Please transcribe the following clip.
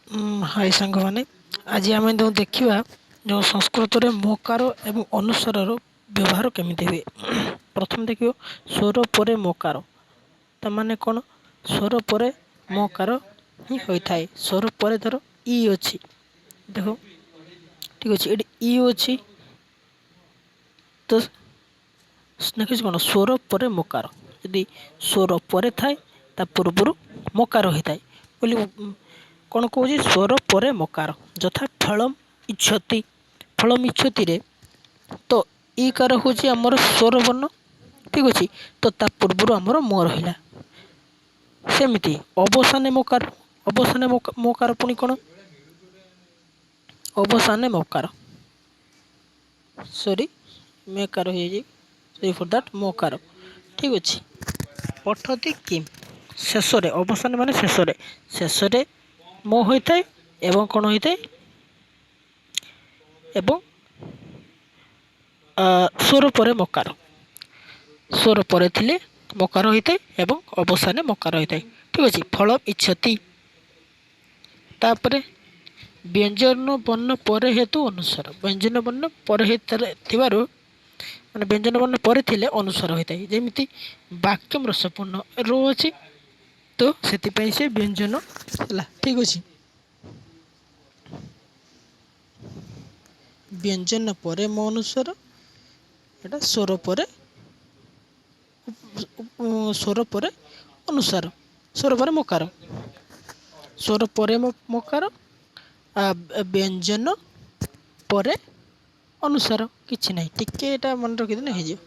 High ସାଙ୍ଗମାନେ, ଆଜି ଆମେ ଯେଉଁ ଦେଖିବା ଯେଉଁ ସଂସ୍କୃତରେ ମକାର ଏବଂ ଅନୁସ୍ୱାରର ବ୍ୟବହାର କେମିତି ହୁଏ। ପ୍ରଥମେ ଦେଖିବ ସ୍ୱର ପରେ ମକାର, ତାମାନେ କ'ଣ? ସ୍ୱର ପରେ ମକାର ହିଁ ହୋଇଥାଏ। ସ୍ୱର ପରେ ଧର ଇ ଅଛି, ଦେଖ ଠିକ୍ ଅଛି, ଏଠି ଇ ଅଛି ତ ଦେଖିଛି କ'ଣ? ସ୍ୱର ପରେ ମକାର, ଯଦି ସ୍ୱର ପରେ ଥାଏ ତା ପୂର୍ବରୁ ମକାର ହୋଇଥାଏ ବୋଲି କ'ଣ କହୁଛି? ସ୍ୱର ପରେ ମକାର, ଯଥା ଫଳମ୍ ଇଚ୍ଛତି। ଫଳମ୍ ଇଚ୍ଛତିରେ ତ ଇକାର ହେଉଛି ଆମର ସ୍ୱରବର୍ଣ୍ଣ, ଠିକ୍ ଅଛି, ତ ତା ପୂର୍ବରୁ ଆମର ମ ରହିଲା। ସେମିତି ଅବସାନେ ମକାର, ଅବସାନେ ମକାର ପୁଣି କ'ଣ? ଅବସାନେ ମକାର, ସରି ମେକାର ହେଇଯାଇଛି, ସରି ଫର୍ that, ମକାର, ଠିକ୍ ଅଛି। ପଠତି କିମ୍, ଶେଷରେ, ଅବସାନ ମାନେ ଶେଷରେ, ଶେଷରେ ମ ହୋଇଥାଏ ଏବଂ କ'ଣ ହୋଇଥାଏ? ଏବଂ ସ୍ୱର ପରେ ମକାର, ସ୍ୱର ପରେ ଥିଲେ ମକାର ହୋଇଥାଏ ଏବଂ ଅବସାନେ ମକାର ହୋଇଥାଏ, ଠିକ୍ ଅଛି। ଫଳ ଇଚ୍ଛତି। ତାପରେ ବ୍ୟଞ୍ଜନ ବର୍ଣ୍ଣ ପରେ ହେତୁ ଅନୁସ୍ୱାର, ବ୍ୟଞ୍ଜନ ବର୍ଣ୍ଣ ପରେ ଥିବାରୁ ମାନେ ବ୍ୟଞ୍ଜନ ବର୍ଣ୍ଣ ପରେ ଥିଲେ ଅନୁସ୍ୱାର ହୋଇଥାଏ। ଯେମିତି ବାକ୍ୟମ ରସପୂର୍ଣ୍ଣ, ରୋ ଅଛି ତ ସେଥିପାଇଁ ସେ ବ୍ୟଞ୍ଜନ ହେଲା, ଠିକ୍ ଅଛି। ବ୍ୟଞ୍ଜନ ପରେ ମୋ ଅନୁସ୍ୱାର, ଏଇଟା ସ୍ୱର ପରେ, ସ୍ୱର ପରେ ଅନୁସ୍ୱାର, ସ୍ୱର ପରେ ମକାର, ସ୍ୱର ପରେ ମକାର, ବ୍ୟଞ୍ଜନ ପରେ ଅନୁସ୍ୱାର, କିଛି ନାହିଁ, ଟିକେ ଏଇଟା ମନେ ରଖିଦେଲେ ହେଇଯିବ।